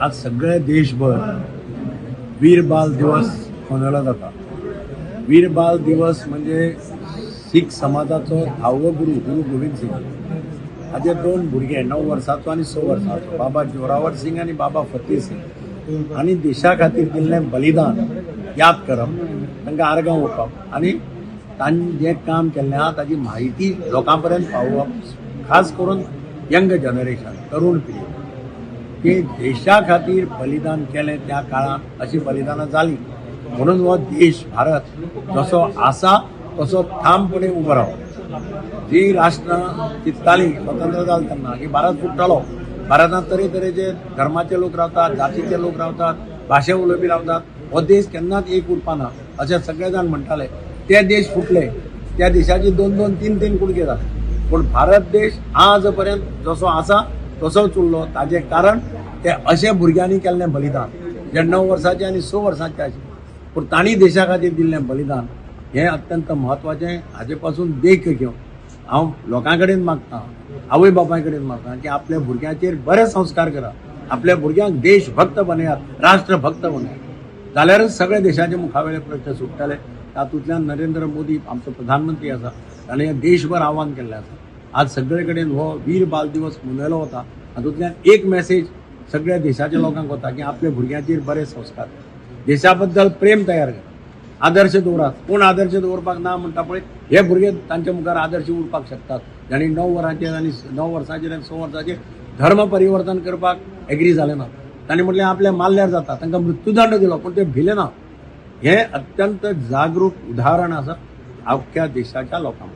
आज सगळे देशभर वीर बाल दिवस मनयलो जाता. वीर बाल दिवस म्हणजे सीख समाजाचो धावो गुरू, गुरू गोविंद सिंग हाजे दोन भुरगे, 9 वर्साचो आनी 6 वर्साचो, बाबा जोरावर सिंग आनी बाबा फतेह सिंग आनी देशा खातीर दिल्लें बलिदान याद करप, तांकां आर्गां ओंपप आनी तांणी जें काम केल्लें आहा ताजी म्हायती लोकां पर्यंत पावोवप, खास करून यंग जनरेशन, तरुण पिळगी, की देशा खातीर बलिदान केलें. त्या काळांत अशीं बलिदानां जालीं म्हणून हो देश भारत जसो आसा तसो ठामपणे उबो रावलो. जी राष्ट्रां चिंततालीं स्वतंत्र जालें तेन्ना की भारत फुट्टलो, भारतांत तरेतरेचे धर्माचे लोक रावतात, जातीचे लोक रावतात, भाशे उलोवपी रावतात, हो देश केन्नाच एक उरपा ना अशें सगळे जाण म्हणटाले, ते देश फुटले. त्या देशाचे दोन दोन, तीन तीन कुडके जाले, पूण भारत देश आज पर्यंत जसो आसा तसोच उरलो. ताजें कारण ते अशे भुरग्यांनी केल्लें बलिदान, जे 9 वर्साचे आनी 6 वर्साचे आशिल्ले, पूण तांणी देशा खातीर दिल्लें बलिदान हें अत्यंत म्हत्वाचें. हाजे पासून देख घेवन हांव लोकां कडेन मागता, आवय बापाय कडेन मागता की आपल्या भुरग्यांचेर बरे संस्कार करा, आपल्या भुरग्यांक देशभक्त बनयात, राष्ट्रभक्त बनयात, जाल्यारच सगळे देशाचे मुखावेले प्रश्न सुट्टले. तातूंतल्यान नरेंद्र मोदी आमचो प्रधानमंत्री आसा, ताणें हें देशभर आव्हान केल्लें आसा. आज सगळे कडेन हो वीर बाल दिवस मनयलो वता. हातूंतल्यान एक मेसेज सगळ्या देशाच्या लोकांक वता की आपल्या भुरग्यांचेर बरे संस्कार, देशा बद्दल प्रेम तयार करा, आदर्श दवरात. कोण आदर्श दवरपाक ना म्हणटा पळय, हे भुरगे तांच्या मुखार आदर्श उरपाक शकतात, जांणी 9 वरांचेर आनी 9 वर्सांचेर आनी 6 वर्सांचेर धर्म परिवर्तन करपाक एग्री जाले ना. तांणी म्हटलें आपल्या मारल्यार जाता. तांकां मृत्यूदंड दिलो, पूण ते भिले ना. हें अत्यंत जागरूक उदाहरण आसा अख्ख्या देशाच्या लोकांक.